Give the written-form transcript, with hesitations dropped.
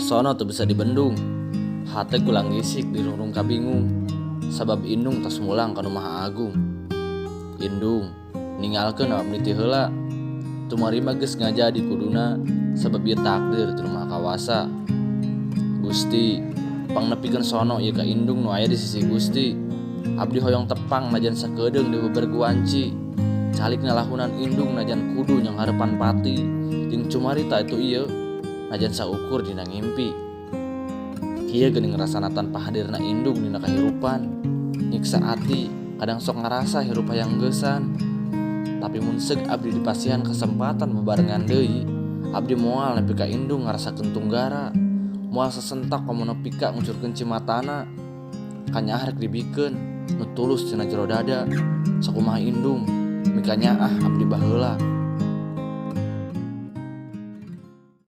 Sono teu bisa dibendung. Hate gulang gisik dirungrung kabingung. Sabab indung tos mulang ka Nu Maha Agung. Indung, ninggalkeun abdi ti heula. Tumarima geus ngajadi kuduna sabab ieu takdir ti Nu Maha Kawasa. Gusti, pangnepikeun sono ieu ka indung nu aya di sisi Gusti. Abdi hoyong tepang najan sakedeung di bebergu wanci. Calik ngalahunan indung najan kudu nyanghareupan pati. Jeung cumarita itu ieu najan saukur dina ngimpi. Kieu geuning rasana tanpa hadirna indung dina kahirupan. Nyiksa ati, kadang sok ngarasa hirup hayang geusan. Tapi mun seug abdi dipasihan kesempatan bebarengan deui, abdi moal nepi ka indung ngarasakeun tunggara. Moal sasentak komo nepi ka ngucurkeun cimatana. Kanyaah rek dibikeun nu tulus tina jero dada. Sakumaha indung, mikanyaah abdi baheula.